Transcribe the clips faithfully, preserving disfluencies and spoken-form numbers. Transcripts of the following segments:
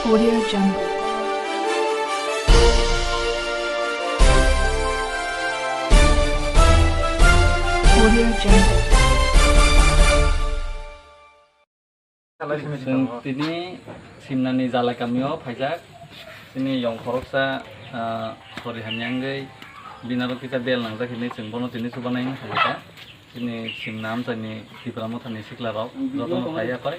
Audio Jungle. Audio Jungle. Chwng tini Simnani Jalai kamio phaijak. Chini yong khoroksa, ah, sori hamya wngwi binaro kisa bel nangjak hinwi chwng bono tini chubanai wngkha. Chini Simna amchaini Tipra Mothani siklarok jotono phai ya koi.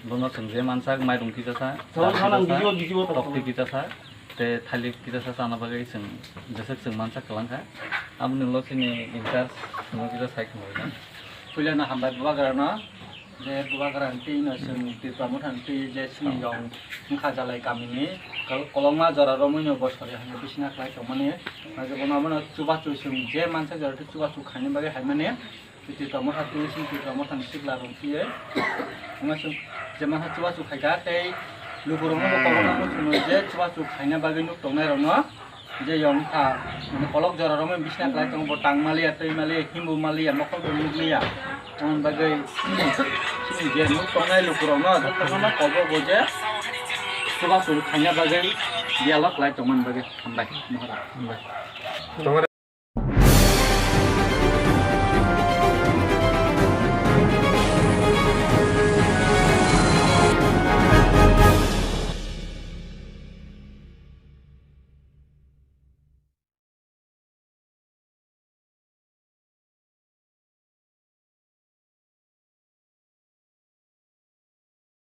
Bono chwng je mansak, mairung kisa sa, dal kisa sa, tokti kisa sa, tei thalik kisa sa chana bagwi chwng jeswk chwng mansak kwlangkha. Aboni ulo chini in charge chwngno kisa sai khumui. Puilano hambai bubagrano, je bubagrani twi no chwng Tipra Mothani twi je chini yong wngkha Jalai kamini kol-, kolokma jora romwi no bosori hamya bisina khlai tongmani. Age bono abono chubachu chwng je mansak jora twi chubachu khaina bagwi haimani. Twi Tipra Motha twi sini Tipra Mothani sikla rong twiwi. Wngma song je manha chubachu khaikha tei lukurokno bo kobor nangma songno je chubachu khaina bagwi nuk tongnai rokno je yong kha, mane kolok jora romwi bisna khlai tongo, bo tang maliya, twi maliya, himbu maliya, mokol bo nuk liya. Tamoni bagwi sini je nuk tongnai lukurokno jotono kobor bo je chubachu khaina bagwi dialog khlai tongmani bagwi hambai Mohara. Hambai.